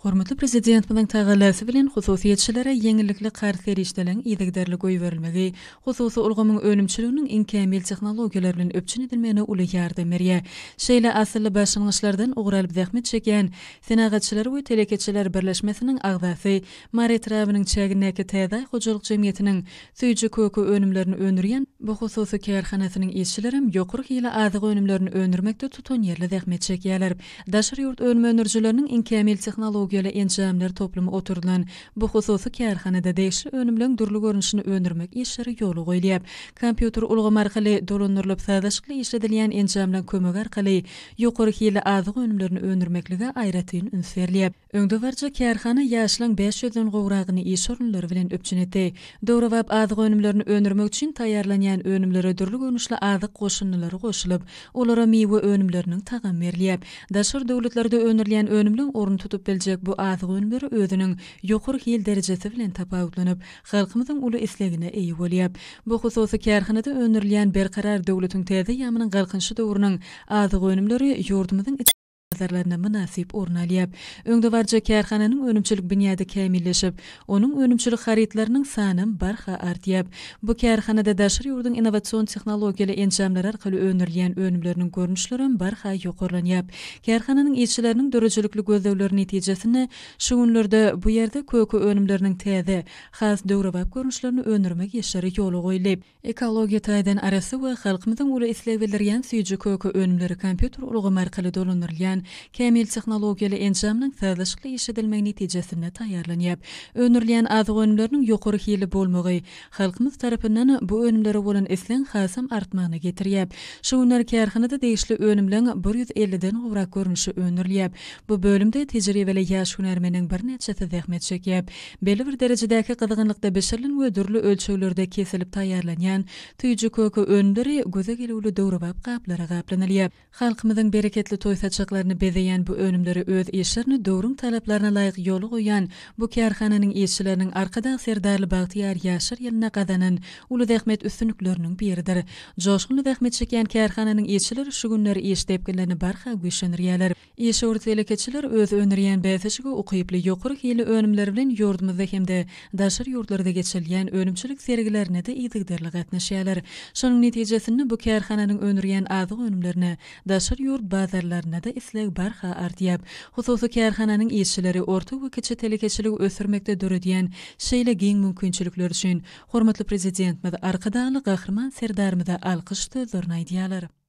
Hormatly Prezidentimiziň tagallasy bilen hususyýetçilere ýeňillikli karz serişdeleriň yzygiderli goýberilmegi hususy ulgamyň önümçiliginiň iň kämil tehnologiýalar bilen üpjün edilmegine uly ýardam berýär. Şeýle asylly başlangyçlardan ugur alyp zähmet çekýän Senagatçylar we telekeçiler birleşmesiniň agzasy, Mary etrabynyň çägindäki Täze Aý hojalyk jemgyýetiniň süýji-köke önümlerini öndürýän bu hususy kärhanasynyň işçilerem ýokary hili azyk önümlerini öndürmekde tutanýerli zähmet çekýärler. Daşary ýurt önüm öndürijileriniň iň kämil tehnologiýaly enjamlar toplumy oturdylan bu hususy kärhanada degişli önümleň dürli görnüşini öndürmek işleri ýola goýulýar. Kompýuter ulgamy arkaly dolandyrylyp sazlaşykly işledilýän enjamlaň kömegi arkaly ýokary hilli azyk önümlerini öndürmeklige aýratyn üns berilýär. Öňdebaryjy kärhana ýaşlaň 500 den gowragyny iş orunlary bilen üpjün etdi. Döwrebap azyk önümlerini öndürmek üçin taýýarlanýan önümlere dürli görnüşli azyk goşundylary goşulyp, olara miwe önümleriniň tagamy berilýär. Daşary döwletlerde öndürilýän önümleň ornuny tutup biljek bu azyk önümleri özüniň ýokary hil derejesi bilen tapawutlanyp, halkymyzyň uly islegine eýe bolýar. Bu hususy kärhanada öndürilýän Berkarar döwletiň täze eýýamynyň Galkynyşy döwrüniň azyk önümleri ýurdumyzyň bazarlarynda mynasyp orun alýar. Öňdebaryjy kärhananyň önümçilik binýady kämilleşip, onuň önümçilik harytlarynyň sanam barha artýar. Bu kärhanada daşary ýurduň innowasion tehnologiýaly enjamlary arkaly öndürilýän önümleriniň görnüşlerem barha ýokarlanýar. Kärhananyň işçileriniň döredijilikli gözlegleri netijesinde şu günlerde bu ýerde köke önümleriniň täze, has döwrebap görnüşlerini öndürmek işleri ýola goýuldy. Ekologiýa taýdan arassa we halkymyzyň uly isleg bildirýän süýji-köke önümleri kompýuter ulgamy arkaly dolandyrylýan kämil tehnologiýaly enjamlaryň sazlaşykly işledilmegi netijesinde taýýarlanýar. Öndürilýän azyk önümleriniň ýokary hilli bolmagy halkymyz tarapyndan bu önümlere bolan islegiň hasam artmagyna getirýär. Şu günler kärhanada degişli önümleň 150 den gowrak görnüşi öndürilýär. Bu bölümde tejribeli ýaş hünärmeniň birnäçesi zähmet çekýär. Belli bir derejedäki gyzgynlykda bişirilen we dürli ölçeglerde kesilip taýýarlanýan süýji-köke önümleri göze gelüwli döwrebap gaplara gaplanylýar. Halkymyzyň bereketli toý saçaklaryny bezeýän bu önümleri öz işlerini döwrüň talaplaryna laýyk ýola goýýan bu kärhananyň işçileriniň Arkadag Serdarly bagtyýar ýaşlar ýylynda gazanan uly zähmet üstünlikleriniň biridir. Joşgunly zähmet çekýän kärhananyň işçileri şu günler iş depginlerini barha güýçlendirýärler. Işewür telekeçiler öz öndürýän bäsleşige ukyply ýokary hilli önümleri bilen ýurdumyzda hem-de daşary ýurtlarda geçirilýän önümçilik sergilerine-de yzygiderli gatnaşýarlar. Şonuň netijesinde bu kärhananyň öndürýän azyk önümlerine daşary ýurt bazarlarynda-da isleg barha artýar. Hususy kärhananyň işçileri orta we kiçi telekeçiligi ösdürmekde döredýän şeýle giň mümkinçilikler üçin hormatly Prezidentimiz Arkadagly Gahryman Serdarymyza alkyş sözlerini aýdýarlar.